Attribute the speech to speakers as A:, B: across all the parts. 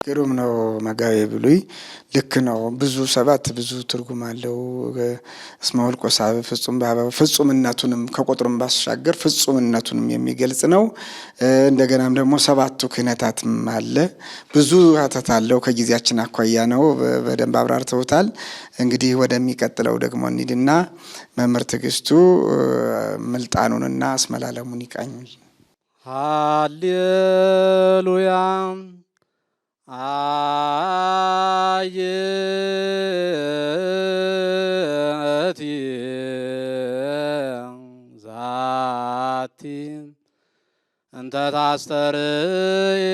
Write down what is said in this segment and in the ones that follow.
A: ግሩም ነው መጋቤ ብሉይ። ልክ ነው። ብዙ ሰባት ብዙ ትርጉም አለው። እስመ ወልቆ ሳብ ፍጹም ፍጹምነቱንም ከቁጥሩም ባሻገር ፍጹምነቱንም የሚገልጽ ነው። እንደገናም ደግሞ ሰባቱ ክህነታትም አለ። ብዙ ሀተት አለው። ከጊዜያችን አኳያ ነው። በደንብ አብራርተውታል። እንግዲህ ወደሚቀጥለው ደግሞ እንሂድና መምህር ትዕግስቱ ምልጣኑንና እስመላለሙን ይቃኙል።
B: ሃሌሉያ አየቲ ዛቲ እንተ ታስተርእይ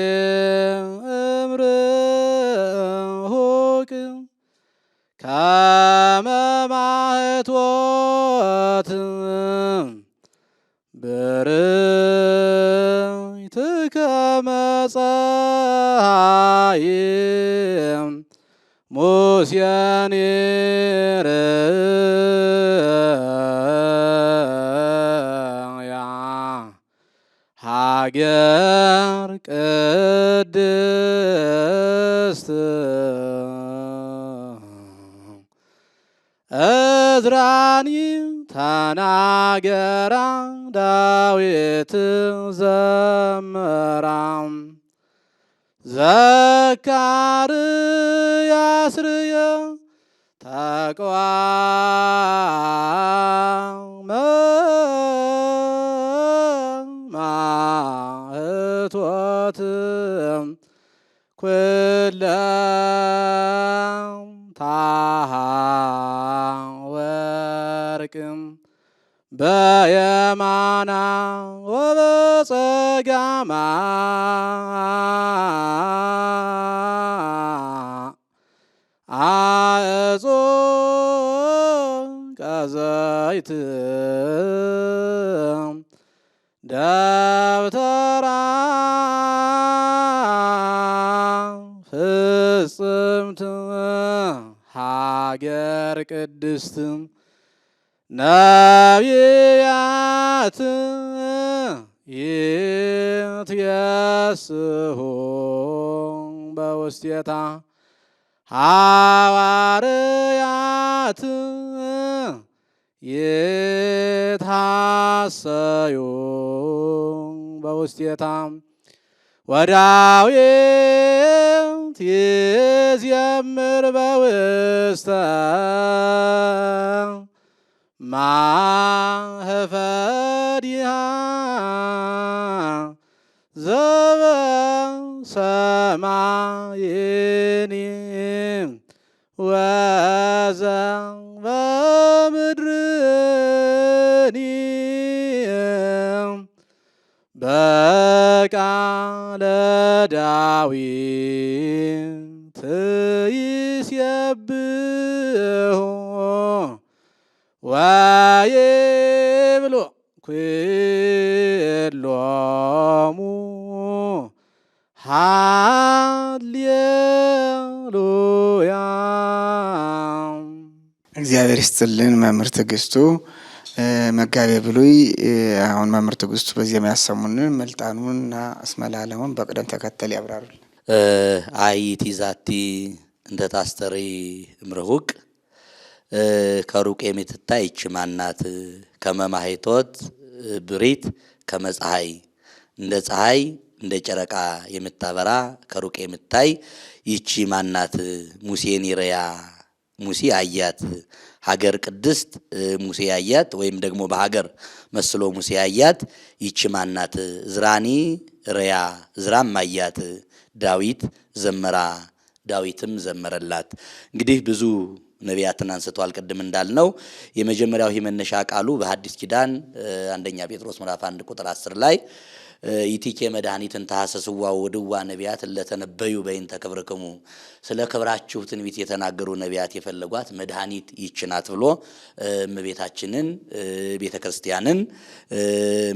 B: እምርሁቅ ከመ ማኅቶት ብርይት ከመ ፀሐይ ሙሴን ርእያ ሀገር ቅድስት እዝራኒ ተናገራ ዳዊት ዘመራ ዘካርያስ ርእየ ተቅዋመ ማእቶት ኩለ ታሃ ወርቅም በየማና ወበጸጋማ አዕጾ ቀዘይት ደብተራ ፍጽምት ሀገር ቅድስት ነቢያት ይትየስሑ በውስቴታ ሐዋርያት ይታሰዩ በውስቴታ ወዳዊት ይዜምር በውስተ ማህፈዲሃ ዘበሰማይኒ ወዘበምድርኒ በቃለ ዳዊት ይሴብሑ ወይብሉ ኩሎሙ ሃሌሉያ።
A: እግዚአብሔር ይስጥልን መምህር ትዕግስቱ መጋቤ ብሉይ። አሁን መምህር ትዕግስቱ በዜማ ያሰሙንን ምልጣኑንና እስመላለሙን በቅደም ተከተል ያብራሩልን።
C: አይቲ ዛቲ እንተ ታስተርኢ እምርሁቅ ከሩቅ የምትታይ ይህች ማናት? ከመ ማኅቶት ብሪት ከመ ፀሐይ እንደ ፀሐይ እንደ ጨረቃ የምታበራ ከሩቅ የምታይ ይቺ ማናት? ሙሴን ይረያ ሙሴ አያት ሀገር ቅድስት ሙሴ አያት፣ ወይም ደግሞ በሀገር መስሎ ሙሴ አያት። ይቺ ማናት? ዝራኒ ርያ ዝራም አያት ዳዊት ዘመራ ዳዊትም ዘመረላት። እንግዲህ ብዙ ነቢያትን አንስተዋል። ቅድም እንዳልነው የመጀመሪያው ይህ መነሻ ቃሉ በሐዲስ ኪዳን አንደኛ ጴጥሮስ ምዕራፍ 1 ቁጥር 10 ላይ ይቲኬ መድኃኒትን ታሐሰስዋ ወድዋ ነቢያት ለተነበዩ በይንተ ክብርክሙ፣ ስለ ክብራችሁ ትንቢት የተናገሩ ነቢያት የፈለጓት መድኃኒት ይህች ናት ብሎ እመቤታችንን፣ ቤተ ክርስቲያንን፣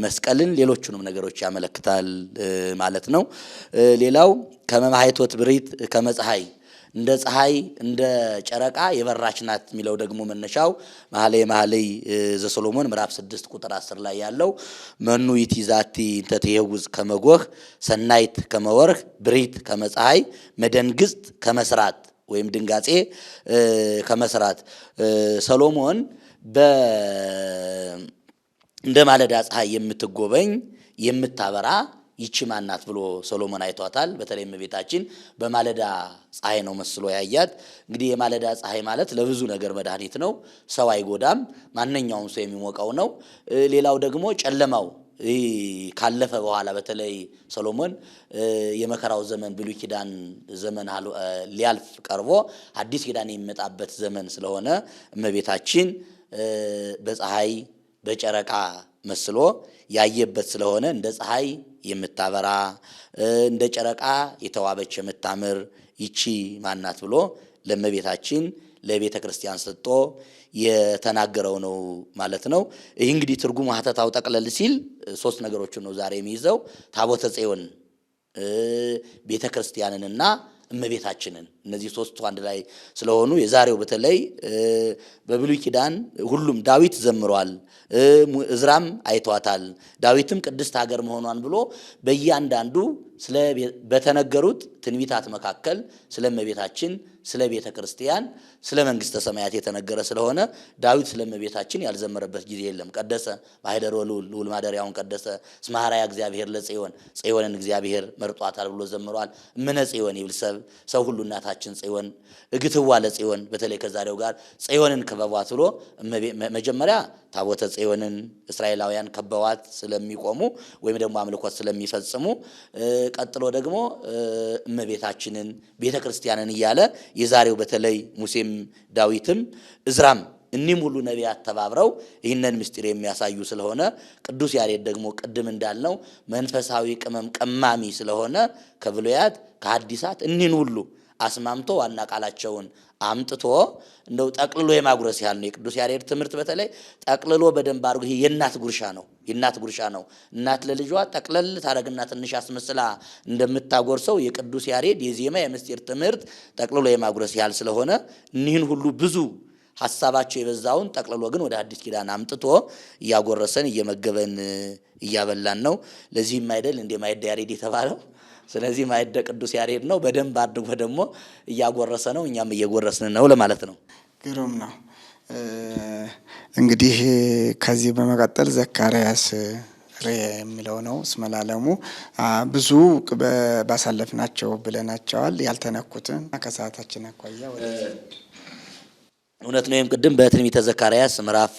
C: መስቀልን፣ ሌሎቹንም ነገሮች ያመለክታል ማለት ነው። ሌላው ከመ ማኅቶት ብሪት ከመ ፀሐይ እንደ ፀሐይ እንደ ጨረቃ የበራች ናት የሚለው ደግሞ መነሻው መኃልየ መኃልይ ዘሰሎሞን ምዕራፍ 6 ቁጥር 10 ላይ ያለው መኑ ይእቲ ዛቲ እንተ ትሄውዝ ከመ ጎህ ሰናይት ከመ ወርህ ብሪት ከመ ፀሐይ መደንግጽት ከመስራት ወይም ድንጋጼ ከመስራት ሰሎሞን እንደ ማለዳ ፀሐይ የምትጎበኝ የምታበራ ይቺ ማናት ብሎ ሰሎሞን አይቷታል። በተለይ እመቤታችን በማለዳ ፀሐይ ነው መስሎ ያያት። እንግዲህ የማለዳ ፀሐይ ማለት ለብዙ ነገር መድኃኒት ነው። ሰው አይጎዳም። ማንኛውም ሰው የሚሞቀው ነው። ሌላው ደግሞ ጨለማው ካለፈ በኋላ በተለይ ሰሎሞን የመከራው ዘመን ብሉይ ኪዳን ዘመን ሊያልፍ ቀርቦ አዲስ ኪዳን የሚመጣበት ዘመን ስለሆነ እመቤታችን በፀሐይ በጨረቃ መስሎ ያየበት ስለሆነ እንደ ፀሐይ የምታበራ እንደ ጨረቃ የተዋበች የምታምር ይቺ ማናት ብሎ ለእመቤታችን ለቤተ ክርስቲያን ሰጥቶ የተናገረው ነው ማለት ነው። ይህ እንግዲህ ትርጉሙ ሀተታው ጠቅለል ሲል ሶስት ነገሮችን ነው ዛሬ የሚይዘው፦ ታቦተ ጽዮን፣ ቤተ ክርስቲያንንና እመቤታችንን። እነዚህ ሶስቱ አንድ ላይ ስለሆኑ የዛሬው በተለይ በብሉይ ኪዳን ሁሉም ዳዊት ዘምሯል፣ እዝራም አይቷታል፣ ዳዊትም ቅድስት ሀገር መሆኗን ብሎ በእያንዳንዱ በተነገሩት ትንቢታት መካከል ስለ እመቤታችን፣ ስለ ቤተ ክርስቲያን፣ ስለ መንግሥተ ሰማያት የተነገረ ስለሆነ ዳዊት ስለ እመቤታችን ያልዘመረበት ጊዜ የለም። ቀደሰ ማኅደሮ ልዑል፣ ልዑል ማደሪያውን ቀደሰ፣ እስመ ኀረያ እግዚአብሔር ለጽዮን፣ ጽዮንን እግዚአብሔር መርጧታል ብሎ ዘምሯል። እምነ ጽዮን ይብል ሰብ፣ ሰው ሁሉ እናታችን ጽዮን፣ እግትዋ ለጽዮን፣ በተለይ ከዛሬው ጋር ጽዮንን ክበቧት ብሎ መጀመሪያ ታቦተ ጽዮንን እስራኤላውያን ከበዋት ስለሚቆሙ ወይም ደግሞ አምልኮት ስለሚፈጽሙ፣ ቀጥሎ ደግሞ እመቤታችንን ቤተ ክርስቲያንን እያለ የዛሬው በተለይ ሙሴም ዳዊትም እዝራም እኒህም ሁሉ ነቢያት ተባብረው ይህንን ምስጢር የሚያሳዩ ስለሆነ ቅዱስ ያሬድ ደግሞ ቅድም እንዳልነው መንፈሳዊ ቅመም ቀማሚ ስለሆነ ከብሉያት ከሐዲሳት እኒህን ሁሉ አስማምቶ ዋና ቃላቸውን አምጥቶ እንደው ጠቅልሎ የማጉረስ ያህል ነው። የቅዱስ ያሬድ ትምህርት በተለይ ጠቅልሎ በደንብ አድርጎ ይሄ የእናት ጉርሻ ነው። የእናት ጉርሻ ነው። እናት ለልጇ ጠቅለል ታረግና ትንሽ አስመስላ እንደምታጎርሰው የቅዱስ ያሬድ የዜማ የምስጢር ትምህርት ጠቅልሎ የማጉረስ ያህል ስለሆነ እኒህን ሁሉ ብዙ ሐሳባቸው የበዛውን ጠቅልሎ ግን ወደ አዲስ ኪዳን አምጥቶ እያጎረሰን እየመገበን እያበላን ነው። ለዚህም አይደል እንደ ማዕደ ያሬድ የተባለው። ስለዚህ ማዕደ ቅዱስ ያሬድ ነው። በደንብ አድርጎ ደግሞ እያጎረሰ ነው፣ እኛም እየጎረስን ነው ለማለት ነው።
A: ግሩም ነው። እንግዲህ ከዚህ በመቀጠል ዘካርያስ ሬ የሚለው ነው። እስመ ለዓለሙ ብዙ ባሳለፍናቸው ብለናቸዋል። ያልተነኩትን ከሰዓታችን አኳያ ወደ
C: እውነት ነው። ይህም ቅድም በትንቢተ ዘካርያስ ምዕራፍ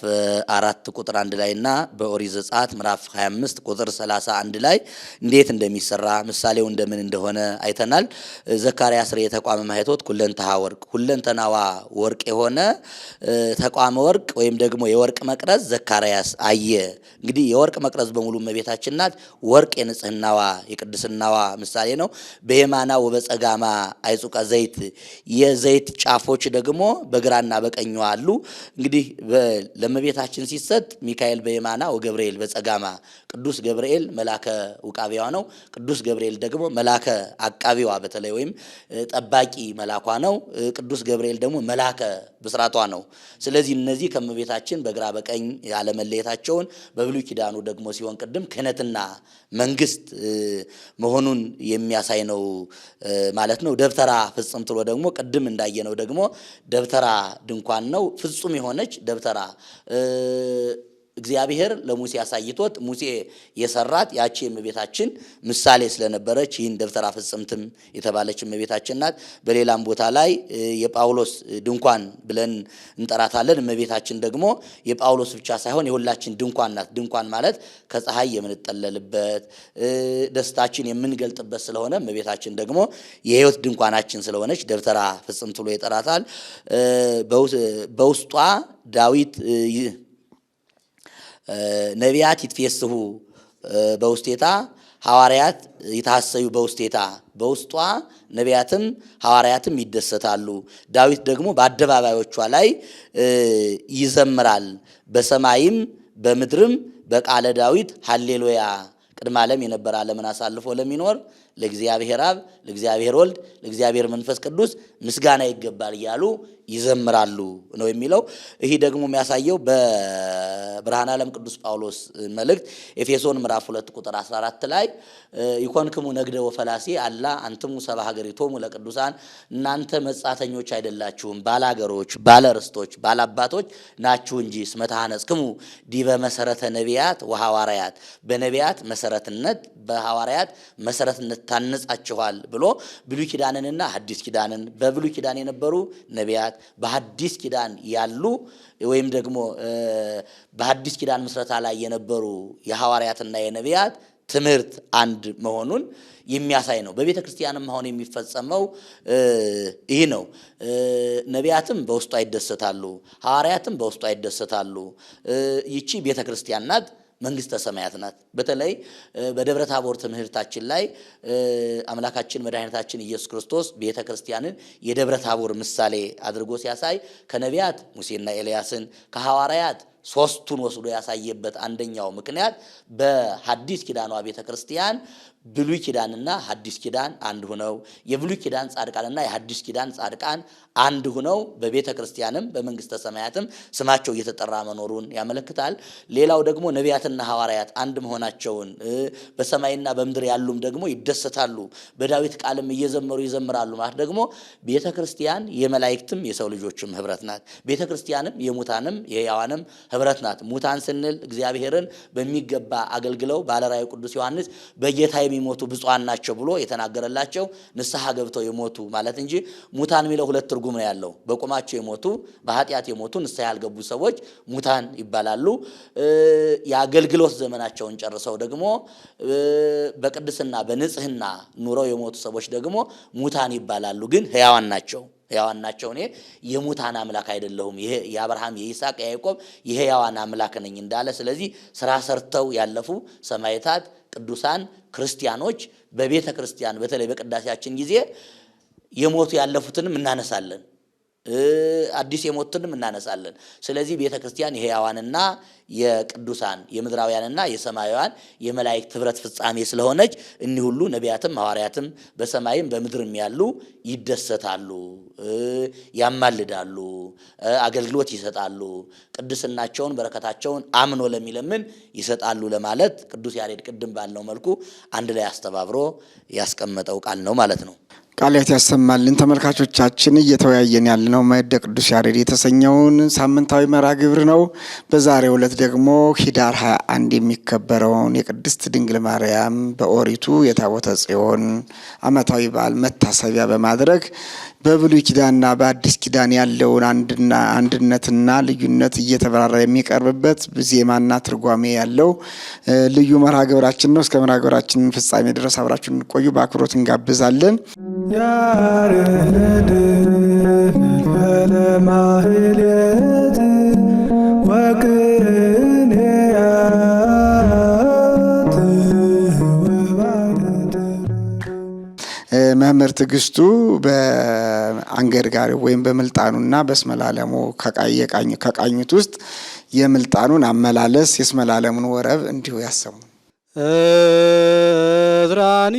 C: 4 ቁጥር 1 ላይ እና በኦሪት ዘጸአት ምዕራፍ 25 ቁጥር 31 ላይ እንዴት እንደሚሰራ ምሳሌው እንደምን እንደሆነ አይተናል። ዘካርያስ ሬ ተቋመ ማኅቶት ኩለንተሃ ወርቅ፣ ሁለንተናዋ ወርቅ የሆነ ተቋመ ወርቅ ወይም ደግሞ የወርቅ መቅረዝ ዘካርያስ አየ። እንግዲህ የወርቅ መቅረዝ በሙሉ እመቤታችን ናት። ወርቅ የንጽህናዋ የቅድስናዋ ምሳሌ ነው። በየማና ወበጸጋማ አይጹቀ ዘይት፣ የዘይት ጫፎች ደግሞ በግራና በቀኝ አሉ። እንግዲህ ለእመቤታችን ሲሰጥ ሚካኤል በየማና ወገብርኤል በጸጋማ፣ ቅዱስ ገብርኤል መላከ ውቃቢዋ ነው። ቅዱስ ገብርኤል ደግሞ መላከ አቃቢዋ በተለይ ወይም ጠባቂ መላኳ ነው። ቅዱስ ገብርኤል ደግሞ መላከ ብስራቷ ነው። ስለዚህ እነዚህ ከእመቤታችን በግራ በቀኝ ያለመለየታቸውን በብሉይ ኪዳኑ ደግሞ ሲሆን ቅድም ክህነትና መንግስት መሆኑን የሚያሳይ ነው ማለት ነው። ደብተራ ፍጽም ትሎ ደግሞ ቅድም እንዳየነው ደግሞ ደብተራ ድንኳን ነው። ፍጹም የሆነች ደብተራ እግዚአብሔር ለሙሴ አሳይቶት ሙሴ የሰራት ያቺ የእመቤታችን ምሳሌ ስለነበረች ይህን ደብተራ ፍጽምትም የተባለች እመቤታችን ናት። በሌላም ቦታ ላይ የጳውሎስ ድንኳን ብለን እንጠራታለን። እመቤታችን ደግሞ የጳውሎስ ብቻ ሳይሆን የሁላችን ድንኳን ናት። ድንኳን ማለት ከፀሐይ የምንጠለልበት ደስታችን የምንገልጥበት ስለሆነ እመቤታችን ደግሞ የሕይወት ድንኳናችን ስለሆነች ደብተራ ፍጽምት ብሎ ይጠራታል። በውስጧ ዳዊት ነቢያት ይትፌስሑ በውስቴታ ሐዋርያት ይታሰዩ በውስቴታ፣ በውስጧ ነቢያትም ሐዋርያትም ይደሰታሉ። ዳዊት ደግሞ በአደባባዮቿ ላይ ይዘምራል። በሰማይም በምድርም በቃለ ዳዊት ሃሌሉያ፣ ቅድመ ዓለም የነበረ ዓለምን አሳልፎ ለሚኖር ለእግዚአብሔር አብ፣ ለእግዚአብሔር ወልድ፣ ለእግዚአብሔር መንፈስ ቅዱስ ምስጋና ይገባል እያሉ ይዘምራሉ ነው የሚለው። ይህ ደግሞ የሚያሳየው በብርሃነ ዓለም ቅዱስ ጳውሎስ መልእክት ኤፌሶን ምዕራፍ 2 ቁጥር 14 ላይ ይኮንክሙ ነግደ ወፈላሴ አላ አንትሙ ሰብአ ሀገሪቶሙ ለቅዱሳን፣ እናንተ መጻተኞች አይደላችሁም፣ ባላገሮች፣ ባለርስቶች፣ ባላባቶች ናችሁ እንጂ እስመ ተሐነጽክሙ ዲበ መሰረተ ነቢያት ወሐዋርያት፣ በነቢያት መሰረትነት በሐዋርያት መሰረትነት ታነጻችኋል ብሎ ብሉይ ኪዳንንና ሐዲስ ኪዳንን፣ በብሉይ ኪዳን የነበሩ ነቢያት በሐዲስ ኪዳን ያሉ ወይም ደግሞ በሐዲስ ኪዳን ምስረታ ላይ የነበሩ የሐዋርያትና የነቢያት ትምህርት አንድ መሆኑን የሚያሳይ ነው። በቤተ ክርስቲያንም አሁን የሚፈጸመው ይህ ነው። ነቢያትም በውስጧ ይደሰታሉ፣ ሐዋርያትም በውስጧ ይደሰታሉ። ይቺ ቤተ ክርስቲያን ናት፣ መንግስተ ሰማያት ናት። በተለይ በደብረ ታቦር ትምህርታችን ላይ አምላካችን መድኃኒታችን ኢየሱስ ክርስቶስ ቤተ ክርስቲያንን የደብረ ታቦር ምሳሌ አድርጎ ሲያሳይ ከነቢያት ሙሴና ኤልያስን፣ ከሐዋርያት ሶስቱን ወስዶ ያሳየበት አንደኛው ምክንያት በሐዲስ ኪዳኗ ቤተ ክርስቲያን ብሉይ ኪዳንና ሐዲስ ኪዳን አንድ ሁነው፣ የብሉይ ኪዳን ጻድቃንና የሐዲስ ኪዳን ጻድቃን አንድ ሁነው በቤተ ክርስቲያንም በመንግስተ ሰማያትም ስማቸው እየተጠራ መኖሩን ያመለክታል። ሌላው ደግሞ ነቢያትና ሐዋርያት አንድ መሆናቸውን፣ በሰማይና በምድር ያሉም ደግሞ ይደሰታሉ፣ በዳዊት ቃልም እየዘመሩ ይዘምራሉ ማለት ደግሞ ቤተ ክርስቲያን የመላእክትም የሰው ልጆችም ህብረት ናት። ቤተ ክርስቲያንም የሙታንም የሕያዋንም ህብረት ናት። ሙታን ስንል እግዚአብሔርን በሚገባ አገልግለው ባለራእዩ ቅዱስ ዮሐንስ በጌታ የሚሞቱ ብፁዓን ናቸው ብሎ የተናገረላቸው ንስሐ ገብተው የሞቱ ማለት እንጂ ሙታን የሚለው ሁለት ትርጉም ነው ያለው። በቁማቸው የሞቱ፣ በኃጢአት የሞቱ፣ ንስሐ ያልገቡ ሰዎች ሙታን ይባላሉ። የአገልግሎት ዘመናቸውን ጨርሰው ደግሞ በቅድስና በንጽህና ኑረው የሞቱ ሰዎች ደግሞ ሙታን ይባላሉ። ግን ሕያዋን ናቸው። ሕያዋን ናቸው። እኔ የሙታን አምላክ አይደለሁም፣ ይሄ የአብርሃም የይስሐቅ የያዕቆብ የሕያዋን አምላክ ነኝ እንዳለ፣ ስለዚህ ስራ ሰርተው ያለፉ ሰማዕታት፣ ቅዱሳን፣ ክርስቲያኖች በቤተ ክርስቲያን በተለይ በቅዳሴያችን ጊዜ የሞቱ ያለፉትንም እናነሳለን፣ አዲስ የሞቱትንም እናነሳለን። ስለዚህ ቤተ ክርስቲያን የሕያዋንና የቅዱሳን፣ የምድራውያንና የሰማያውያን፣ የመላእክት ኅብረት ፍጻሜ ስለሆነች እኒህ ሁሉ ነቢያትም ሐዋርያትም በሰማይም በምድርም ያሉ ይደሰታሉ፣ ያማልዳሉ፣ አገልግሎት ይሰጣሉ፣ ቅድስናቸውን በረከታቸውን አምኖ ለሚለምን ይሰጣሉ ለማለት ቅዱስ ያሬድ ቅድም ባልነው መልኩ አንድ ላይ አስተባብሮ ያስቀመጠው ቃል ነው ማለት ነው።
A: ቃላት ያሰማልን። ተመልካቾቻችን፣ እየተወያየን ያለነው ማዕደ ቅዱስ ያሬድ የተሰኘውን ሳምንታዊ መርሃ ግብር ነው። በዛሬው ዕለት ደግሞ ኅዳር 21 የሚከበረውን የቅድስት ድንግል ማርያም በኦሪቱ የታቦተ ጽዮን ዓመታዊ በዓል መታሰቢያ በማድረግ በብሉይ ኪዳንና በአዲስ ኪዳን ያለውን አንድነትና ልዩነት እየተብራራ የሚቀርብበት ዜማና ትርጓሜ ያለው ልዩ መርሃ ግብራችን ነው። እስከ መርሃ ግብራችን ፍጻሜ ድረስ አብራችሁን ቆዩ በአክብሮት እንጋብዛለን።
D: ያሬድ ለማህሌት ወቅኔያት ወባሕት።
A: መምህር ትዕግስቱ በአንገርጋሪው ወይም በምልጣኑና በእስመላለሙ ከቃኙት ውስጥ የምልጣኑን አመላለስ፣ የእስመላለሙን ወረብ እንዲሁ ያሰሙ።
B: እዝራኒ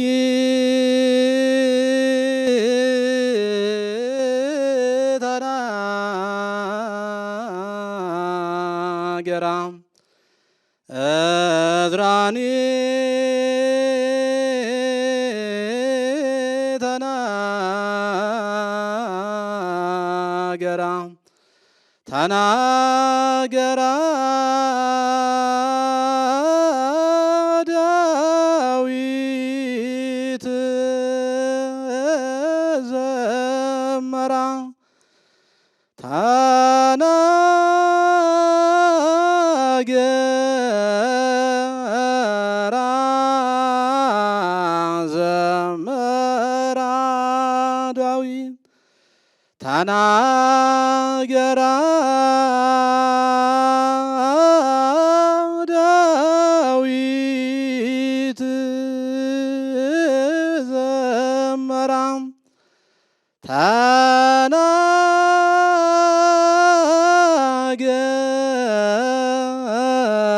B: ተናገራ፣ እዝራኒ ተናገራ፣ ተናገራ ዳዊት ዘመራ፣ ተናገራ ዘመራ ዳዊት፣ ተናገራ ዳዊት ዘመራ፣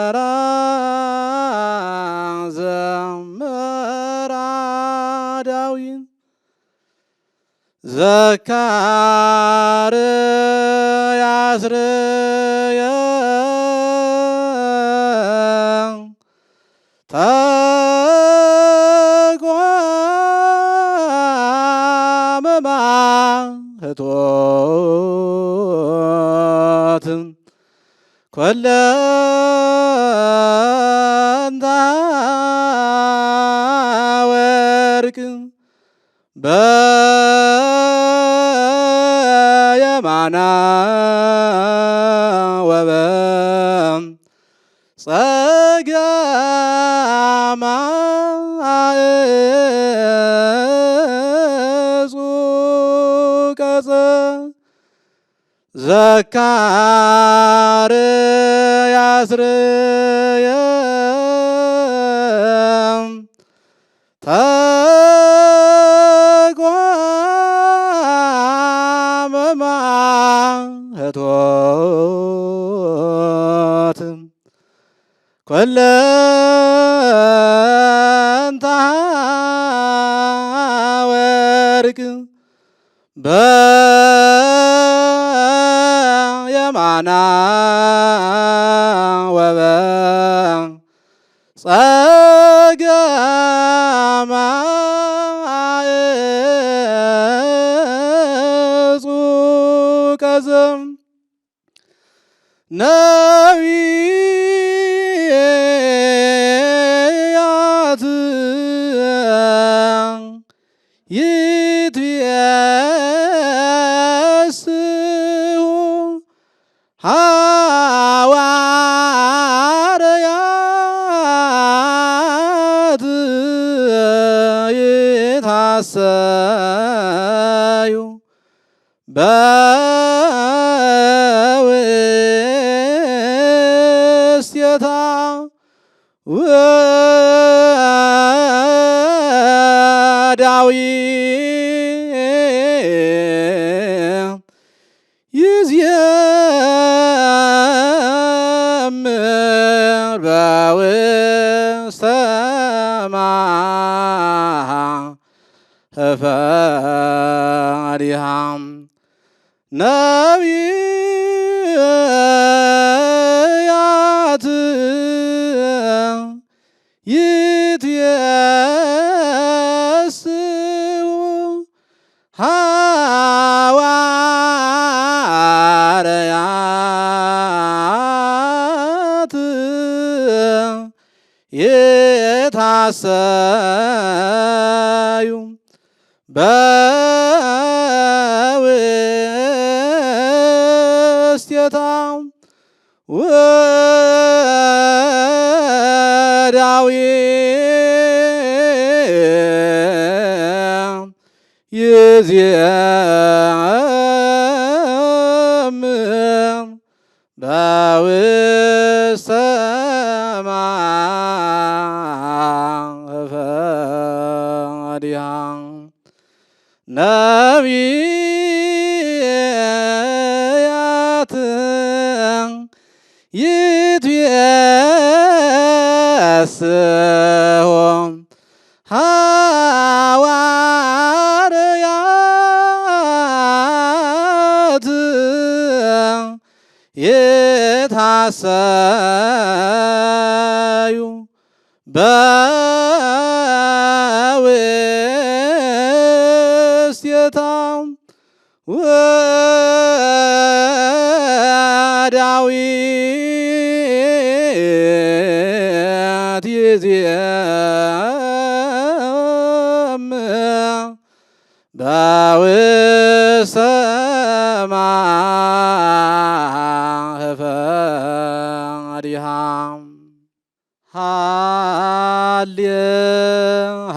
B: ተናገራ ዘመራ ዘካርያስ ርእየ ተቋመ ማኅቶት ኮለንታ ወርቅ በየማና ወበ ጸጋማ ዕጹቀ ዘካርያስ ርእየ ተቋመ ማኅቶት ኮለንታ ወርቅ በየማና ወበ ጸጋማ ዕጹቀ ነቢያት ይትቤስሑ ሐዋርያት ይታሰዩ በውስቴታ ወዳዊት ይዜምር በውስተ ማኅፈሪሃ ነቢያት ይትቤስሑ ሐዋርያት ይታሰዩ በውስቴታ ወዳዊት ይዜምር በውስተ ማኅፈሪሃ ነቢያት ይትቤስሑ ሐዋርያት ይታሰዩ በውስቴታ ወዳዊት ይዜምር በውስተ ማኅፈሪሃ ሃሌ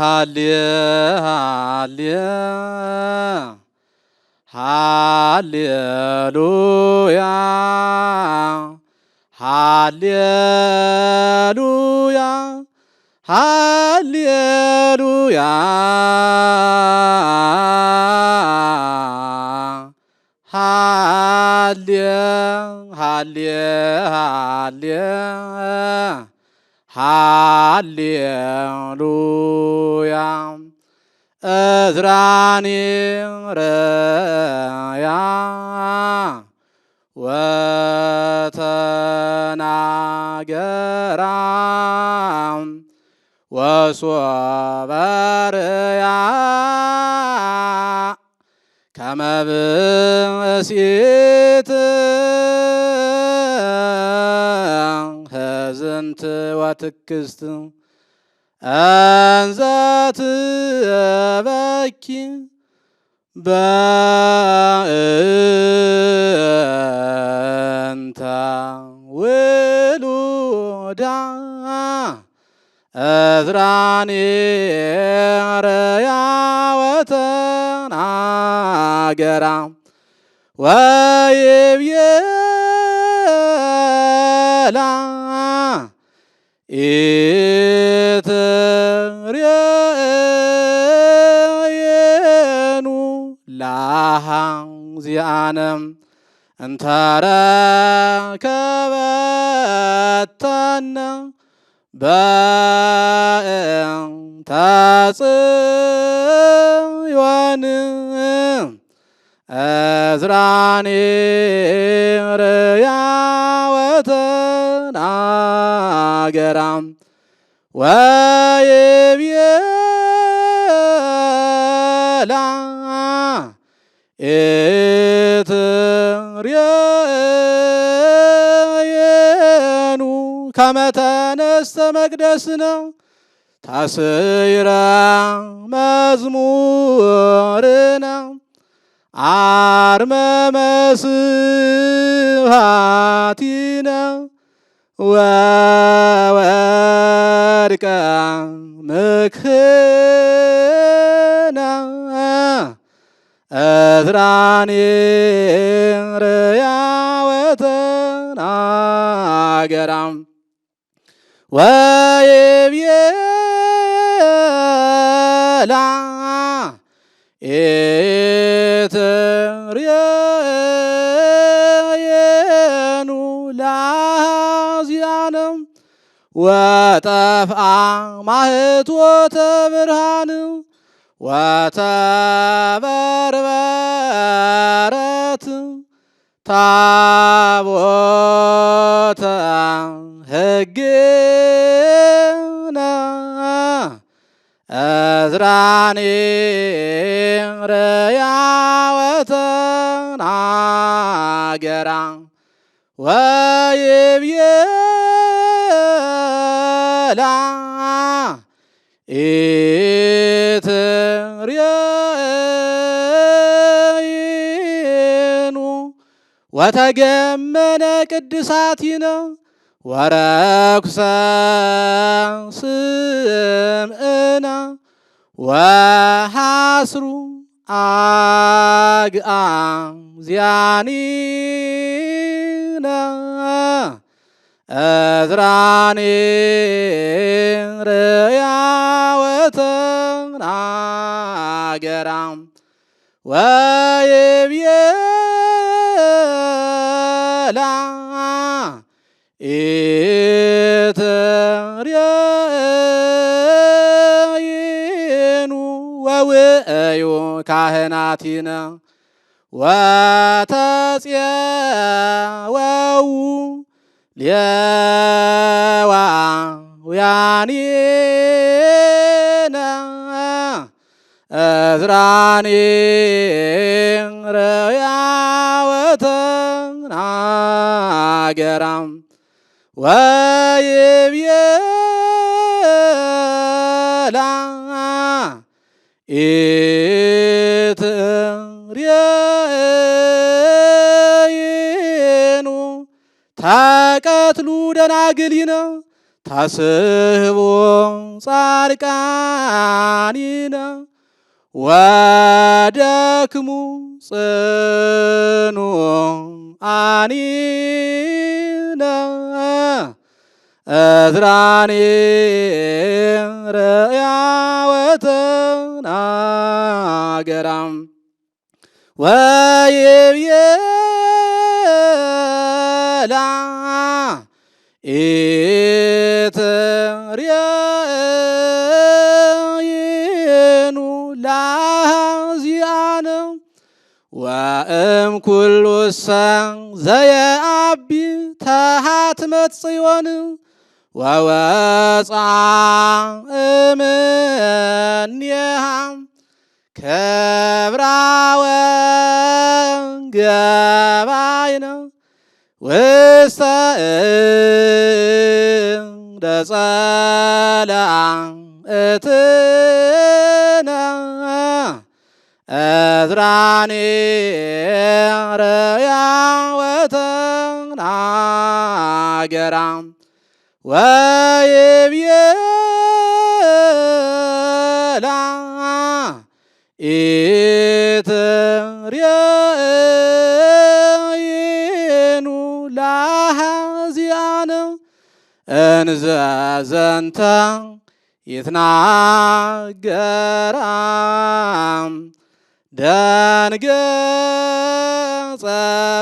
B: ሃሌ ሃሌ ሃሌሉያ ሃሌሉያ ሃሌሉያ ሃሌ ሃሌ ሃሌ ሃሌሉያ። እዝራኒ ርያ ወተናገራ ወሶበርያ ከመ ብእሲት ህዝንት ወትክስት እንዘ ትበኪ በእንተ ውሉዳ እዝራኒ ርያ ወተናገራ ወይብየላ ኢትሬየኑ ላሃ ዚአነ እንተረከበተነ በእንተ ጽዮን እዝራኒ ርያ ወተናገራ ወይብየላ ኢትሬየኑ ከመ ተነስተ መቅደስነ ታስይረ መዝሙርነ አርመመ ስብሐቲነ ወወድቀ ምክህነ እዝራኒ ርያ ወተናገራ ወይብየላ ኢትሬየኑ ላዚአነ ወጠፍአ ማህቶተ ብርሃን ወተበርበረት ታቦተ ሕግነ እዝራኒ ርያ ወተናገራ ወይብየላ ኢትሬየኑ ወተገመነ ቅድሳቲነ ወረኩሰ ስምዕነ ወሐስሩ አግአዝያኒነ እዝራኒ ርያ ወተናገራ ወይብየላ ኢትሬየኑ ወውእዩ ካህናቲነ ወተጽወው ሌዋውያኒነ እዝራኒ ርያ ወተናገራ ወይብየላ ኢትሬየኑ ተቀትሉ ደናግሊነ ታስህቦ ጻድቃኒነ ወደክሙ ጽኑ አኒነ እዝራኒ ርያ ወተናገራ ወይብየላ ኢትሬየኑ ወእምኩሉሰ ዘየአቢ ተሃትመት ጽዮን ወወፅአ እምኔሃ ክብራ ወገባይነ ውስተ እደ ጸልአ እትነ እዝራኒ ርእያ ወተናገራ ወይቤላ ኢትሬእይኑ ለአኀዚአነ እንዘ ዘንተ ይትናገራ ደንገጸ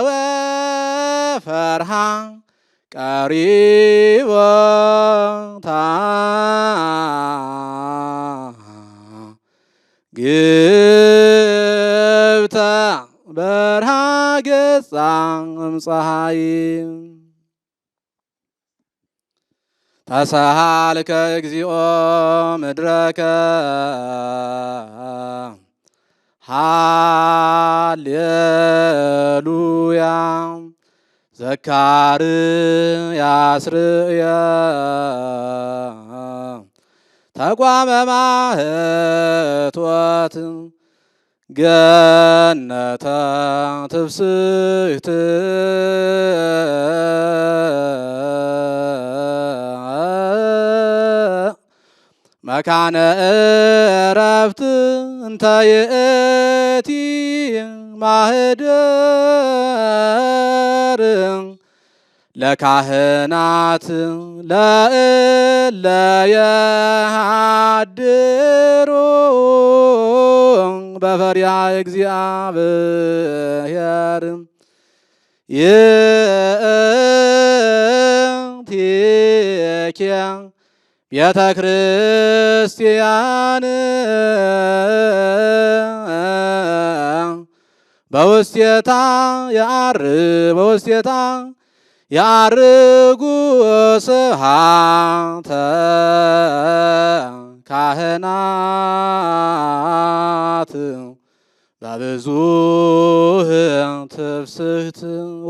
B: ወፈርሃ ቀሪቦታ ግብተ በርሃ ገጻ እምፀሐይ ተሰሃልከ እግዚኦ ምድረከ ሃሌሉያ ዘካርያስ ርእየ ተቋመ ማህቶት ገነተ ትፍስሕት መካነ ዕረፍት እንተ ይእቲ ማህደር ለካህናት ለእለ የሃድሩ በፈሪሃ እግዚአብሔር ይእቲኬ ቤተ ክርስቲያን በውስቴታ የዐር በውስቴታ የዐርጉ ስብሐተ ካህናት በብዙህ ትፍስሕት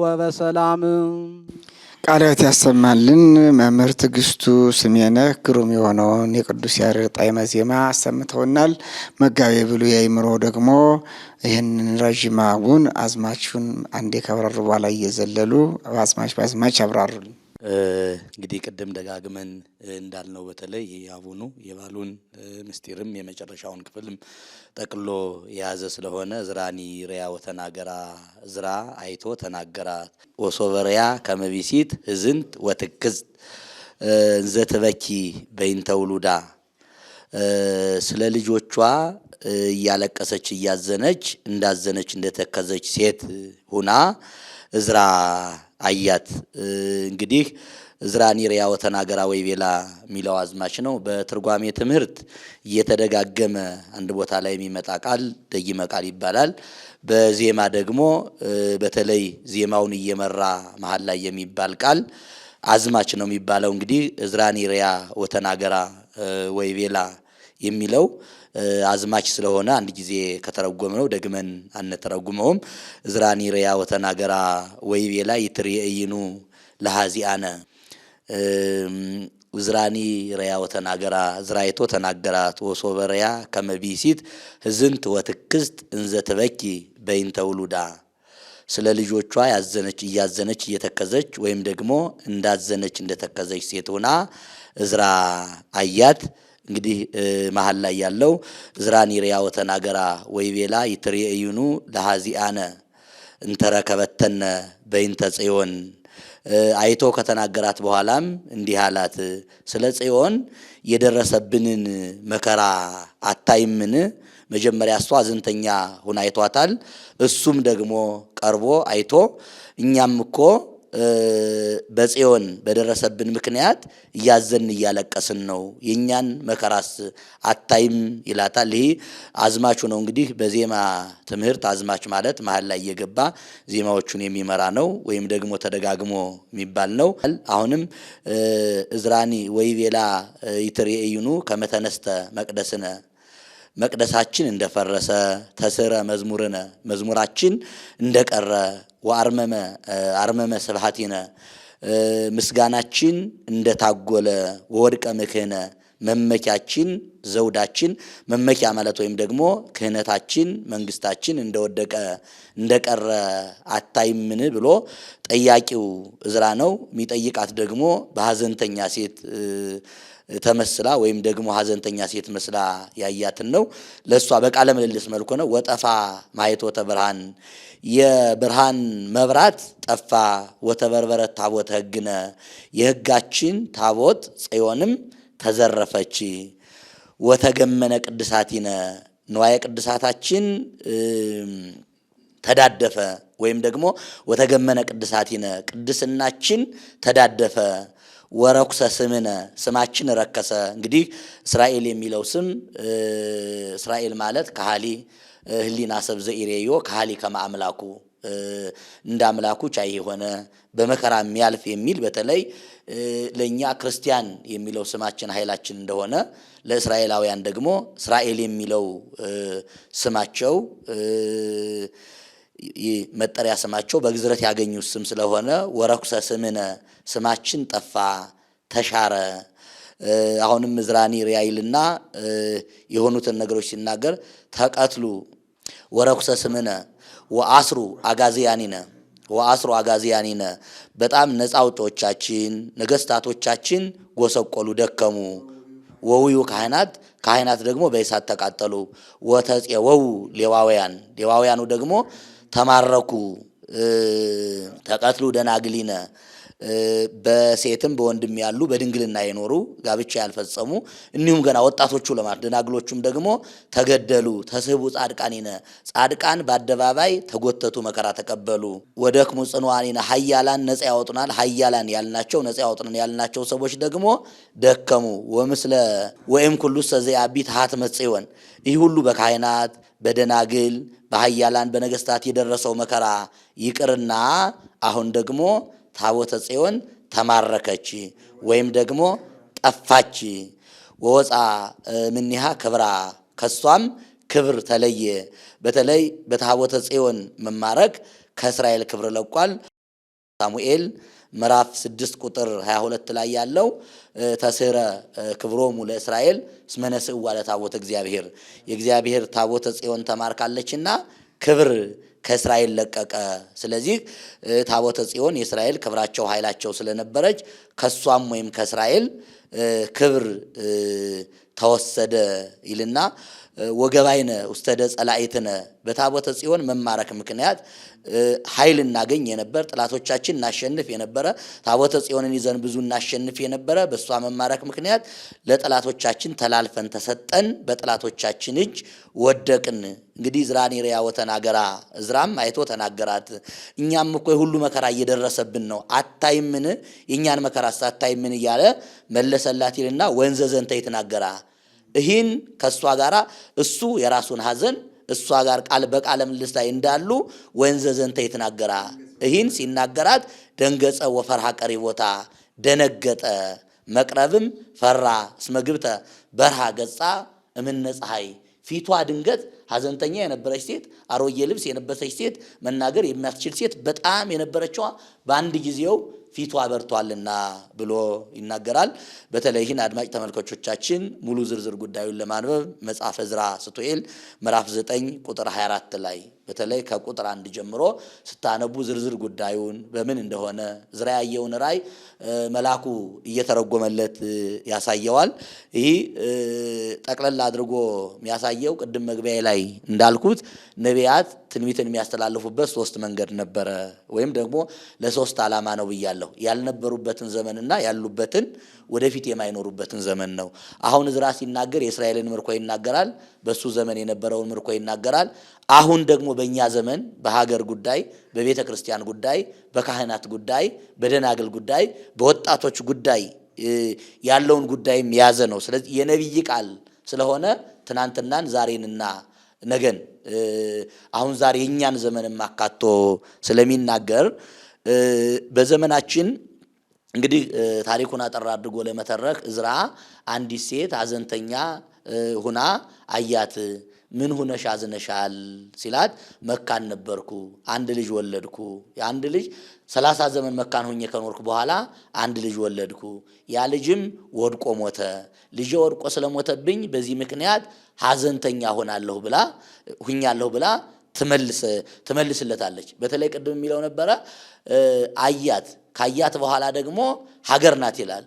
B: ወበሰላም።
A: ቃለ ሕይወት ያሰማልን። መምህር ትዕግስቱ ስሜነህ ግሩም የሆነውን የቅዱስ ያሬድ ጣዕመ ዜማ አሰምተውናል። መጋቤ ብሉይ አእምሮ ደግሞ ይህንን ረዥም አቡን አዝማቹን አንዴ ከብራሩ በኋላ እየዘለሉ በአዝማች በአዝማች ያብራሩልን።
C: እንግዲህ ቅድም ደጋግመን እንዳልነው በተለይ የአቡኑ የባሉን ምስጢርም የመጨረሻውን ክፍልም ጠቅሎ የያዘ ስለሆነ እዝራኒ ርእያ ወተናገራ እዝራ አይቶ ተናገራት። ወሶበርያ ከመቢሲት ህዝንት ወትክዝት እንዘ ትበኪ በይንተ ውሉዳ ስለ ልጆቿ እያለቀሰች እያዘነች እንዳዘነች እንደተከዘች ሴት ሁና እዝራ አያት። እንግዲህ እዝራኒ ርእያ ወተናገራ ወይ ቤላ የሚለው አዝማች ነው። በትርጓሜ ትምህርት እየተደጋገመ አንድ ቦታ ላይ የሚመጣ ቃል ደጊመ ቃል ይባላል። በዜማ ደግሞ በተለይ ዜማውን እየመራ መሀል ላይ የሚባል ቃል አዝማች ነው የሚባለው። እንግዲህ እዝራኒ ርእያ ወተናገራ ወይ ቤላ የሚለው አዝማች ስለሆነ አንድ ጊዜ ከተረጎምነው ደግመን አንተረጉመውም። እዝራኒ ርእያ ወተናገራ ወይ ቤላ ይትሬእይኑ ለሃዚአነ እዝራኒ ርእያ ወተናገራ እዝራ አይቶ ተናገራት። ወሶበ ርእያ ከመ ብእሲት ህዝንት ወትክዝት እንዘ ትበኪ በይንተ ውሉዳ ስለ ልጆቿ ያዘነች እያዘነች እየተከዘች ወይም ደግሞ እንዳዘነች እንደተከዘች ሴት ሆና እዝራ አያት። እንግዲህ መሀል ላይ ያለው እዝራኒ ርእያ ወተናገራ ወይ ቤላ ይትሬእይኑ ለሃዚአነ እንተረከበተነ በይንተ ጽዮን አይቶ ከተናገራት በኋላም እንዲህ አላት፣ ስለ ጽዮን የደረሰብንን መከራ አታይምን? መጀመሪያ እሷ አዘንተኛ ሁና አይቷታል። እሱም ደግሞ ቀርቦ አይቶ እኛም እኮ በጽዮን በደረሰብን ምክንያት እያዘን እያለቀስን ነው፣ የእኛን መከራስ አታይም ይላታል። ይህ አዝማቹ ነው። እንግዲህ በዜማ ትምህርት አዝማች ማለት መሀል ላይ እየገባ ዜማዎቹን የሚመራ ነው፣ ወይም ደግሞ ተደጋግሞ የሚባል ነው። አሁንም እዝራኒ ወይቤላ ይትሬእዩኑ ከመተነስተ መቅደስነ፣ መቅደሳችን እንደፈረሰ፣ ተስረ መዝሙርነ፣ መዝሙራችን እንደቀረ፣ ወአርመመ አርመመ ስብሐቲነ፣ ምስጋናችን እንደታጎለ፣ ወወድቀ ምክህነ፣ መመኪያችን ዘውዳችን፣ መመኪያ ማለት ወይም ደግሞ ክህነታችን መንግስታችን እንደወደቀ እንደቀረ አታይምን ብሎ ጠያቂው እዝራ ነው። የሚጠይቃት ደግሞ በሐዘንተኛ ሴት ተመስላ ወይም ደግሞ ሐዘንተኛ ሴት መስላ ያያትን ነው። ለእሷ በቃለ ምልልስ መልኩ ነው። ወጠፋ ማኅቶተ ብርሃን፣ የብርሃን መብራት ጠፋ። ወተበርበረ ታቦተ ሕግነ፣ የሕጋችን ታቦት ጽዮንም ተዘረፈች። ወተገመነ ቅድሳቲነ፣ ንዋየ ቅድሳታችን ተዳደፈ ወይም ደግሞ ወተገመነ ቅድሳቲነ፣ ቅድስናችን ተዳደፈ። ወረኩሰ ስምነ፣ ስማችን ረከሰ። እንግዲህ እስራኤል የሚለው ስም እስራኤል ማለት ካህሊ ህሊና ሰብ ዘኢሬዮ ካህሊ ከመ አምላኩ፣ እንደ አምላኩ ቻይ የሆነ በመከራ የሚያልፍ የሚል፣ በተለይ ለእኛ ክርስቲያን የሚለው ስማችን ኃይላችን እንደሆነ ለእስራኤላውያን ደግሞ እስራኤል የሚለው ስማቸው መጠሪያ ስማቸው በግዝረት ያገኙት ስም ስለሆነ ወረኩሰ ስምነ፣ ስማችን ጠፋ ተሻረ። አሁንም እዝራኒ ሪያይልና የሆኑትን ነገሮች ሲናገር ተቀትሉ ወረኩሰ ስምነ ወአስሩ አጋዚያኒነ፣ ወአስሩ አጋዚያኒነ፣ በጣም ነፃ አውጪዎቻችን ነገስታቶቻችን ጎሰቆሉ ደከሙ። ወውዩ ካህናት፣ ካህናት ደግሞ በእሳት ተቃጠሉ። ወተፄወው ሌዋውያን፣ ሌዋውያኑ ደግሞ ተማረኩ። ተቀትሉ ደናግሊነ፣ በሴትም በወንድም ያሉ በድንግልና የኖሩ ጋብቻ ያልፈጸሙ እንዲሁም ገና ወጣቶቹ ለማለት ደናግሎቹም ደግሞ ተገደሉ። ተስህቡ ጻድቃኒነ፣ ጻድቃን በአደባባይ ተጎተቱ መከራ ተቀበሉ። ወደክሙ ጽኑዓኒነ፣ ኃያላን ነጻ ያወጡናል፣ ኃያላን ያልናቸው ነጻ ያወጡናል ያልናቸው ሰዎች ደግሞ ደከሙ። ወምስለ ወይም ኩሉ ዘያቢ ሀትመ ጽዮን፣ ይህ ሁሉ በካህናት በደናግል በኃያላን በነገስታት የደረሰው መከራ ይቅርና አሁን ደግሞ ታቦተ ጽዮን ተማረከች ወይም ደግሞ ጠፋች። ወወፃ ምኒሃ ክብራ፣ ከሷም ክብር ተለየ። በተለይ በታቦተ ጽዮን መማረክ ከእስራኤል ክብር ለቋል። ሳሙኤል ምዕራፍ 6 ቁጥር 22 ላይ ያለው ተስረ ክብሮሙ ለእስራኤል እስመ ነስእዋ ለታቦተ እግዚአብሔር፣ የእግዚአብሔር ታቦተ ጽዮን ተማርካለችና ክብር ከእስራኤል ለቀቀ። ስለዚህ ታቦተ ጽዮን የእስራኤል ክብራቸው ኃይላቸው ስለነበረች ከሷም ወይም ከእስራኤል ክብር ተወሰደ ይልና ወገባይነ ውስተ ጸላኢትነ፣ በታቦተ ጽዮን መማረክ ምክንያት ኃይል እናገኝ የነበር፣ ጥላቶቻችን እናሸንፍ የነበረ፣ ታቦተ ጽዮንን ይዘን ብዙ እናሸንፍ የነበረ በእሷ መማረክ ምክንያት ለጠላቶቻችን ተላልፈን ተሰጠን፣ በጠላቶቻችን እጅ ወደቅን። እንግዲህ ዕዝራኒ ርእያ ወተናገራ፣ ዕዝራም አይቶ ተናገራት። እኛም እኮ የሁሉ መከራ እየደረሰብን ነው፣ አታይምን? የእኛን መከራ አታይምን? እያለ መለሰላት ይልና ወንዘ ዘንተ ይትናገራ፣ ይህን ከእሷ ጋር እሱ የራሱን ሐዘን እሷ ጋር ቃል በቃለ ምልልስ ላይ እንዳሉ ወንዘ ዘንተ ይትናገራ፣ ይህን ሲናገራት ደንገጸ ወፈርሃ ቀሪቦታ፣ ደነገጠ መቅረብም ፈራ። እስመ ግብተ በርሃ ገጻ እምነ ፀሐይ፣ ፊቷ ድንገት ሐዘንተኛ የነበረች ሴት፣ አሮጌ ልብስ የለበሰች ሴት፣ መናገር የማትችል ሴት በጣም የነበረችዋ በአንድ ጊዜው ፊቷ በርቷልና ብሎ ይናገራል። በተለይ ይህን አድማጭ ተመልካቾቻችን ሙሉ ዝርዝር ጉዳዩን ለማንበብ መጽሐፈ ዕዝራ ስቱኤል ምዕራፍ 9 ቁጥር 24 ላይ በተለይ ከቁጥር 1 ጀምሮ ስታነቡ ዝርዝር ጉዳዩን በምን እንደሆነ ዕዝራ ያየውን ራእይ መልአኩ እየተረጎመለት ያሳየዋል። ይህ ጠቅለል አድርጎ የሚያሳየው ቅድም መግቢያ ላይ ላይ እንዳልኩት ነቢያት ትንቢትን የሚያስተላልፉበት ሶስት መንገድ ነበረ፣ ወይም ደግሞ ለሶስት ዓላማ ነው ብያለሁ። ያልነበሩበትን ዘመንና ያሉበትን ወደፊት የማይኖሩበትን ዘመን ነው። አሁን ዕዝራ ሲናገር የእስራኤልን ምርኮ ይናገራል። በሱ ዘመን የነበረውን ምርኮ ይናገራል። አሁን ደግሞ በእኛ ዘመን በሀገር ጉዳይ፣ በቤተ ክርስቲያን ጉዳይ፣ በካህናት ጉዳይ፣ በደናግል ጉዳይ፣ በወጣቶች ጉዳይ ያለውን ጉዳይም የያዘ ነው። ስለዚህ የነቢይ ቃል ስለሆነ ትናንትናን ዛሬንና ነገን አሁን ዛሬ የእኛን ዘመንም አካቶ ስለሚናገር በዘመናችን እንግዲህ ታሪኩን አጠር አድርጎ ለመተረክ ዕዝራ አንዲት ሴት ሐዘንተኛ ሁና አያት። ምን ሁነሽ አዝነሻል ሲላት መካን ነበርኩ፣ አንድ ልጅ ወለድኩ። የአንድ ልጅ 30 ዘመን መካን ሁኜ ከኖርኩ በኋላ አንድ ልጅ ወለድኩ። ያ ልጅም ወድቆ ሞተ። ልጄ ወድቆ ስለሞተብኝ በዚህ ምክንያት ሐዘንተኛ ሆናለሁ ብላ ሁኛለሁ ብላ ትመልስለታለች። በተለይ ቅድም የሚለው ነበረ አያት። ካያት በኋላ ደግሞ ሀገር ናት ይላል።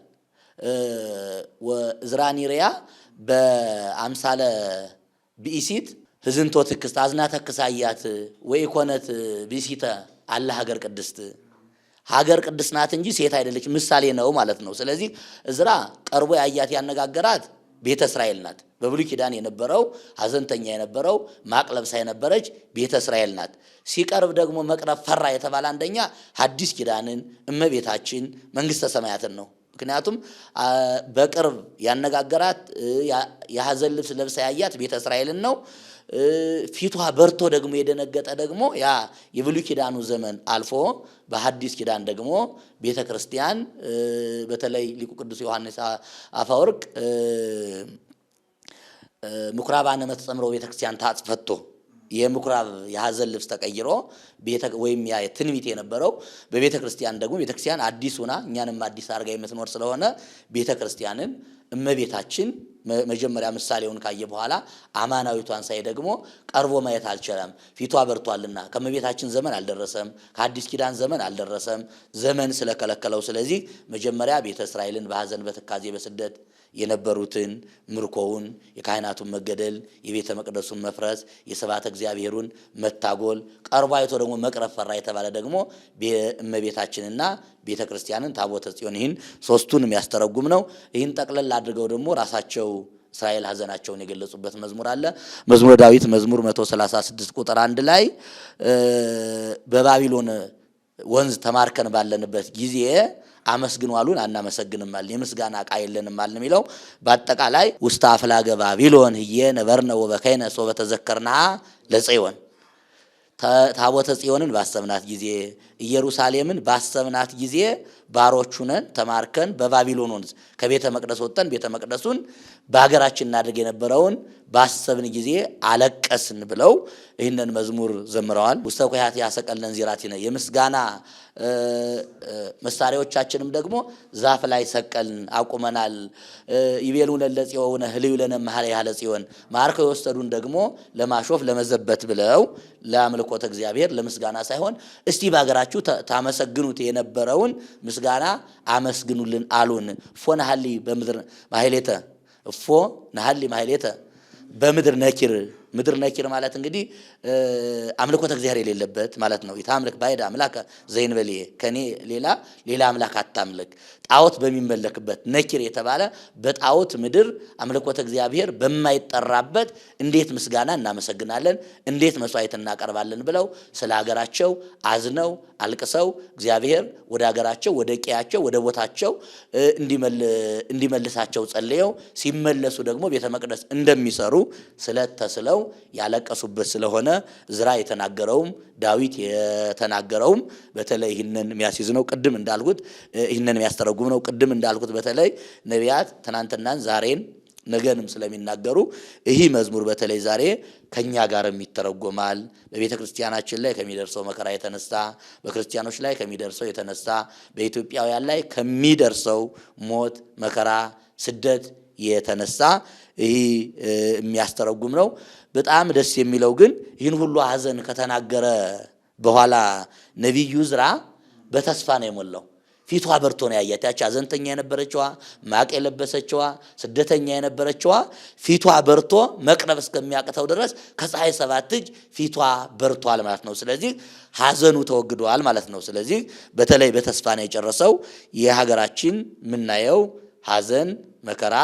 C: ዕዝራኒሪያ በአምሳለ ብኢሲት ህዝንቶ ትክስት አዝና ተክሳያት ወይ ኮነት ብኢሲተ አለ ሀገር ቅድስት ሀገር ቅድስት ናት እንጂ ሴት አይደለች፣ ምሳሌ ነው ማለት ነው። ስለዚህ ዕዝራ ቀርቦ ያያት ያነጋገራት ቤተ እስራኤል ናት። በብሉይ ኪዳን የነበረው ሐዘንተኛ የነበረው ማቅ ለብሳ የነበረች ቤተ እስራኤል ናት። ሲቀርብ ደግሞ መቅረብ ፈራ የተባለ አንደኛ ሐዲስ ኪዳንን እመቤታችን መንግሥተ ሰማያትን ነው። ምክንያቱም በቅርብ ያነጋገራት የሐዘን ልብስ ለብሳ ያያት ቤተ እስራኤልን ነው። ፊቷ በርቶ ደግሞ የደነገጠ ደግሞ ያ የብሉይ ኪዳኑ ዘመን አልፎ በሐዲስ ኪዳን ደግሞ ቤተ ክርስቲያን በተለይ ሊቁ ቅዱስ ዮሐንስ አፈወርቅ ምኩራባነ መተጸምሮ ቤተ ክርስቲያን ታጽፈቶ የምኩራብ የሐዘን ልብስ ተቀይሮ ወይም ያ ትንቢት የነበረው በቤተ ክርስቲያን ደግሞ ቤተ ክርስቲያን አዲስ ሆና እኛንም አዲስ አድርጋ የምትኖር ስለሆነ ቤተ ክርስቲያንን እመቤታችን መጀመሪያ ምሳሌውን ካየ በኋላ አማናዊቷን ሳይ ደግሞ ቀርቦ ማየት አልቻለም። ፊቷ በርቷልና ከእመቤታችን ዘመን አልደረሰም፣ ከአዲስ ኪዳን ዘመን አልደረሰም፣ ዘመን ስለከለከለው። ስለዚህ መጀመሪያ ቤተ እስራኤልን በሐዘን በትካዜ በስደት የነበሩትን ምርኮውን፣ የካህናቱን መገደል፣ የቤተ መቅደሱን መፍረስ፣ የስብሐተ እግዚአብሔሩን መታጎል ቀርቦ አይቶ ደግሞ መቅረብ ፈራ የተባለ ደግሞ እመቤታችንና ቤተ ክርስቲያንን ታቦተ ጽዮን ይህን ሶስቱን የሚያስተረጉም ነው። ይህን ጠቅለል አድርገው ደግሞ ራሳቸው እስራኤል ሐዘናቸውን የገለጹበት መዝሙር አለ። መዝሙረ ዳዊት መዝሙር 136 ቁጥር 1 ላይ በባቢሎን ወንዝ ተማርከን ባለንበት ጊዜ አመስግኑ አሉን፣ አናመሰግንም አልን፣ የምስጋና ዕቃ የለንም አልን የሚለው በአጠቃላይ ውስተ አፍላገ ባቢሎን ህየ ነበርነ ወበከይነ ሶበ ተዘከርናሃ ለጽዮን ታቦተ ጽዮንን ባሰብናት ጊዜ ኢየሩሳሌምን ባሰብናት ጊዜ ባሮች ሁነን ተማርከን በባቢሎን ወንዝ ከቤተ መቅደስ ወጥተን ቤተ መቅደሱን በሀገራችን እናድርግ የነበረውን ባሰብን ጊዜ አለቀስን ብለው ይህንን መዝሙር ዘምረዋል። ውስተ ኩያት ያሰቀለን ዚራቲነ የምስጋና መሳሪያዎቻችንም ደግሞ ዛፍ ላይ ሰቀልን አቁመናል። ይቤሉነ ለጽዮን ህልዩ ለነ መሐለ ያለ ጽዮን ማርከው የወሰዱን ደግሞ ለማሾፍ ለመዘበት ብለው ለአምልኮተ እግዚአብሔር ለምስጋና ሳይሆን እስቲ በሀገራችሁ ታመሰግኑት የነበረውን ምስጋና አመስግኑልን አሉን። እፎ ነሐሊ በምድር ማሕሌተ እፎ ነሐሊ ማሕሌተ በምድር ነኪር። ምድር ነኪር ማለት እንግዲህ አምልኮተ እግዚአብሔር የሌለበት ማለት ነው። ኢታምልክ ባዕደ አምላከ ዘእንበሌየ ከኔ ሌላ ሌላ አምላክ አታምልክ። ጣዖት በሚመለክበት ነኪር የተባለ በጣዖት ምድር አምልኮተ እግዚአብሔር በማይጠራበት እንዴት ምስጋና እናመሰግናለን፣ እንዴት መስዋዕት እናቀርባለን ብለው ስለ ሀገራቸው አዝነው አልቅሰው እግዚአብሔር ወደ ሀገራቸው ወደ ቀያቸው ወደ ቦታቸው እንዲመልሳቸው ጸልየው ሲመለሱ ደግሞ ቤተ መቅደስ እንደሚሰሩ ስለተስለው ያለቀሱበት ስለሆነ ዕዝራ የተናገረውም ዳዊት የተናገረውም በተለይ ይህንን የሚያስይዝ ነው። ቅድም እንዳልኩት ይህንን የሚያስተረጉም ነው። ቅድም እንዳልኩት በተለይ ነቢያት ትናንትናን ዛሬን ነገንም ስለሚናገሩ ይህ መዝሙር በተለይ ዛሬ ከኛ ጋርም ይተረጎማል። በቤተ ክርስቲያናችን ላይ ከሚደርሰው መከራ የተነሳ፣ በክርስቲያኖች ላይ ከሚደርሰው የተነሳ፣ በኢትዮጵያውያን ላይ ከሚደርሰው ሞት፣ መከራ፣ ስደት የተነሳ ይህ የሚያስተረጉም ነው። በጣም ደስ የሚለው ግን ይህን ሁሉ ሐዘን ከተናገረ በኋላ ነቢዩ ዕዝራ በተስፋ ነው የሞላው። ፊቷ በርቶ ነው ያያት። ያቺ አዘንተኛ የነበረችዋ፣ ማቅ የለበሰችዋ፣ ስደተኛ የነበረችዋ ፊቷ በርቶ መቅረብ እስከሚያቅተው ድረስ ከፀሐይ ሰባት እጅ ፊቷ በርቷል ማለት ነው። ስለዚህ ሐዘኑ ተወግዷል ማለት ነው። ስለዚህ በተለይ በተስፋ ነው የጨረሰው። የሀገራችን የምናየው ሐዘን መከራ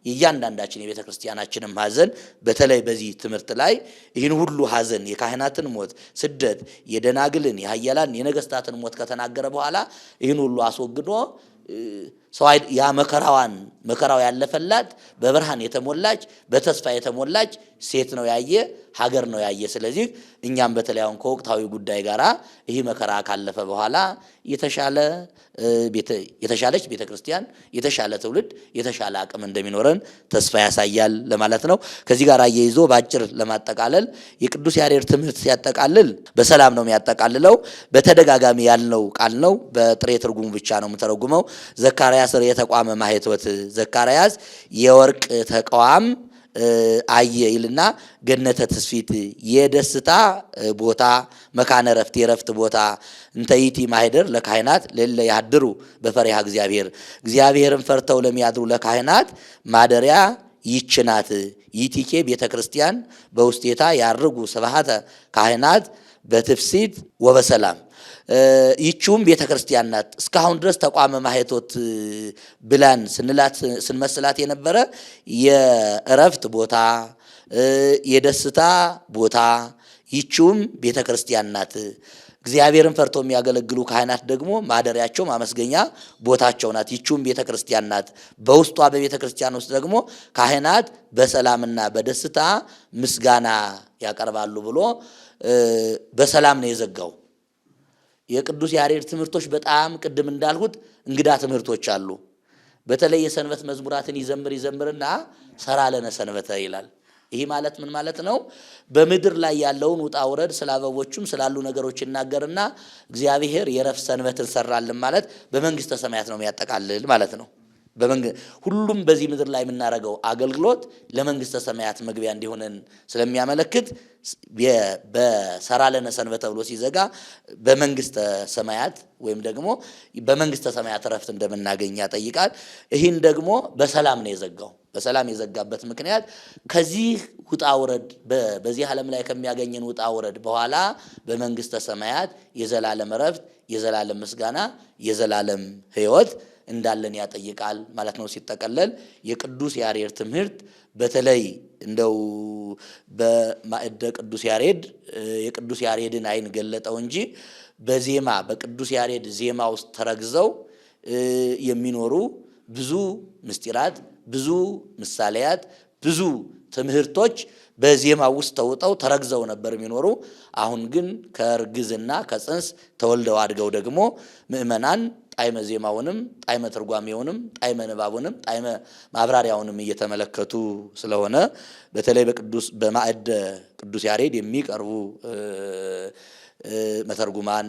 C: የእያንዳንዳችን የቤተ ክርስቲያናችንም ሐዘን በተለይ በዚህ ትምህርት ላይ ይህን ሁሉ ሐዘን የካህናትን ሞት፣ ስደት፣ የደናግልን፣ የኃያላን፣ የነገስታትን ሞት ከተናገረ በኋላ ይህን ሁሉ አስወግዶ ሰው ያ መከራዋን መከራው ያለፈላት በብርሃን የተሞላች በተስፋ የተሞላች ሴት ነው ያየ፣ ሀገር ነው ያየ። ስለዚህ እኛም በተለይ አሁን ከወቅታዊ ጉዳይ ጋራ ይህ መከራ ካለፈ በኋላ የተሻለች ቤተ ክርስቲያን፣ የተሻለ ትውልድ፣ የተሻለ አቅም እንደሚኖረን ተስፋ ያሳያል ለማለት ነው። ከዚህ ጋር አያይዞ በአጭር ለማጠቃለል የቅዱስ ያሬድ ትምህርት ሲያጠቃልል በሰላም ነው የሚያጠቃልለው። በተደጋጋሚ ያልነው ቃል ነው። በጥሬ ትርጉሙ ብቻ ነው የምተረጉመው። ዘካርያስ የተቋመ ማኅቶት፣ ዘካርያስ የወርቅ ተቋም አየ ይልና ገነተ ትስፊት የደስታ ቦታ መካነ ረፍት የረፍት ቦታ እንተይቲ ማህደር ለካህናት ለለ ያድሩ በፈሪሃ እግዚአብሔር እግዚአብሔርን ፈርተው ለሚያድሩ ለካህናት ማደሪያ ይችናት። ይቲኬ ቤተ ክርስቲያን በውስቴታ ያርጉ ስብሐተ ካህናት በትፍሲት ወበሰላም ይቺውም ቤተ ክርስቲያን ናት። እስካሁን ድረስ ተቋመ ማኅቶት ብላን ስንላት ስንመስላት የነበረ የእረፍት ቦታ የደስታ ቦታ ይቺውም ቤተ ክርስቲያን ናት። እግዚአብሔርን ፈርቶ የሚያገለግሉ ካህናት ደግሞ ማደሪያቸው ማመስገኛ ቦታቸው ናት። ይቺውም ቤተ ክርስቲያን ናት። በውስጧ በቤተ ክርስቲያን ውስጥ ደግሞ ካህናት በሰላምና በደስታ ምስጋና ያቀርባሉ ብሎ በሰላም ነው የዘጋው። የቅዱስ ያሬድ ትምህርቶች በጣም ቅድም እንዳልሁት እንግዳ ትምህርቶች አሉ። በተለይ የሰንበት መዝሙራትን ይዘምር ይዘምርና ሰራ ለነ ሰንበተ ይላል። ይህ ማለት ምን ማለት ነው? በምድር ላይ ያለውን ውጣ ውረድ ስለ አበቦቹም ስላሉ ነገሮች ይናገርና እግዚአብሔር የረፍት ሰንበትን ሰራልን ማለት በመንግስተ ሰማያት ነው የሚያጠቃልል ማለት ነው። ሁሉም በዚህ ምድር ላይ የምናደርገው አገልግሎት ለመንግስተ ሰማያት መግቢያ እንዲሆነን ስለሚያመለክት በሰራ ለነ ሰንበት ተብሎ ሲዘጋ በመንግስተ ሰማያት ወይም ደግሞ በመንግስተ ሰማያት እረፍት እንደምናገኝ ያጠይቃል። ይህን ደግሞ በሰላም ነው የዘጋው። በሰላም የዘጋበት ምክንያት ከዚህ ውጣ ውረድ በዚህ ዓለም ላይ ከሚያገኘን ውጣ ውረድ በኋላ በመንግስተ ሰማያት የዘላለም እረፍት፣ የዘላለም ምስጋና፣ የዘላለም ሕይወት እንዳለን ያጠይቃል ማለት ነው። ሲጠቀለል የቅዱስ ያሬድ ትምህርት በተለይ እንደው በማዕደ ቅዱስ ያሬድ የቅዱስ ያሬድን ዓይን ገለጠው እንጂ በዜማ በቅዱስ ያሬድ ዜማ ውስጥ ተረግዘው የሚኖሩ ብዙ ምስጢራት፣ ብዙ ምሳሌያት፣ ብዙ ትምህርቶች በዜማ ውስጥ ተውጠው ተረግዘው ነበር የሚኖሩ። አሁን ግን ከእርግዝና ከጽንስ ተወልደው አድገው ደግሞ ምእመናን ጣዕመ ዜማውንም ጣዕመ ትርጓሜውንም ጣዕመ ንባቡንም ጣዕመ ማብራሪያውንም እየተመለከቱ ስለሆነ በተለይ በቅዱስ በማዕደ ቅዱስ ያሬድ የሚቀርቡ መተርጉማን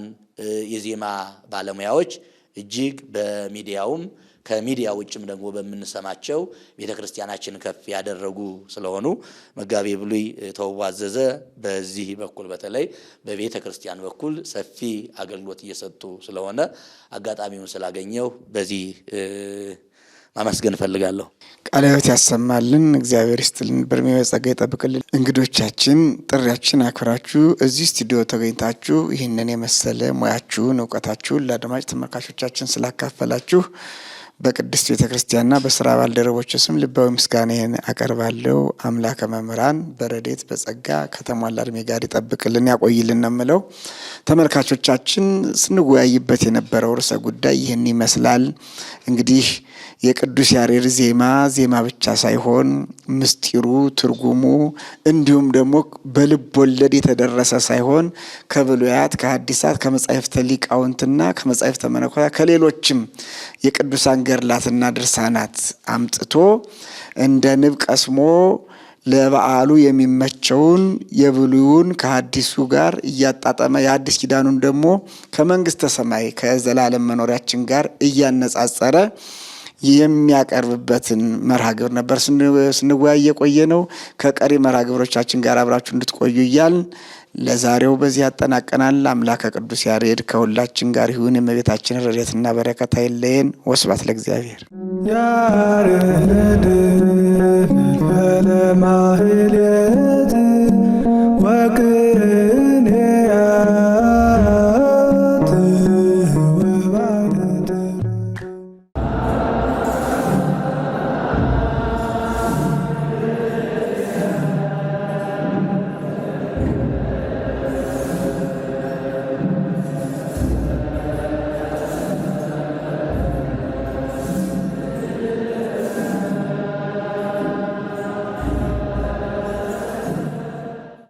C: የዜማ ባለሙያዎች እጅግ በሚዲያውም ከሚዲያ ውጭም ደግሞ በምንሰማቸው ቤተ ክርስቲያናችን ከፍ ያደረጉ ስለሆኑ መጋቤ ብሉይ ተውቦ አዘዘ በዚህ በኩል በተለይ በቤተ ክርስቲያን በኩል ሰፊ አገልግሎት እየሰጡ ስለሆነ አጋጣሚውን ስላገኘው በዚህ ማመስገን እፈልጋለሁ።
A: ቃለ ሕይወት ያሰማልን፣ እግዚአብሔር ይስጥልን፣ በእድሜ በጸጋ ይጠብቅልን። እንግዶቻችን ጥሪያችን አክብራችሁ እዚህ ስቱዲዮ ተገኝታችሁ ይህንን የመሰለ ሙያችሁን እውቀታችሁን ለአድማጭ ተመልካቾቻችን ስላካፈላችሁ በቅድስት ቤተ ክርስቲያንና በስራ ባልደረቦች ስም ልባዊ ምስጋናዬን አቀርባለሁ። አምላከ መምህራን በረድኤት በጸጋ ከተሟላ እድሜ ጋር ይጠብቅልን ያቆይልን ነው የምለው። ተመልካቾቻችን ስንወያይበት የነበረው ርዕሰ ጉዳይ ይህን ይመስላል። እንግዲህ የቅዱስ ያሬድ ዜማ ዜማ ብቻ ሳይሆን ምስጢሩ፣ ትርጉሙ እንዲሁም ደግሞ በልብ ወለድ የተደረሰ ሳይሆን ከብሉያት ከሐዲሳት ከመጻሕፍተ ሊቃውንትና ከመጻሕፍተ መነኮሳት ከሌሎችም የቅዱሳን ገድላትና ድርሳናት አምጥቶ እንደ ንብ ቀስሞ ለበዓሉ የሚመቸውን የብሉዩን ከሐዲሱ ጋር እያጣጠመ የሐዲስ ኪዳኑን ደግሞ ከመንግስተ ሰማይ ከዘላለም መኖሪያችን ጋር እያነጻጸረ የሚያቀርብበትን መርሃ ግብር ነበር ስንወያይ የቆየ ነው። ከቀሪ መርሃ ግብሮቻችን ጋር አብራችሁ እንድትቆዩ እያልን ለዛሬው በዚህ ያጠናቀናል። አምላከ ቅዱስ ያሬድ ከሁላችን ጋር ይሁን። የእመቤታችን ረድኤትና በረከት አይለየን። ወስብሐት ለእግዚአብሔር።
D: ያሬድ ለማህሌት።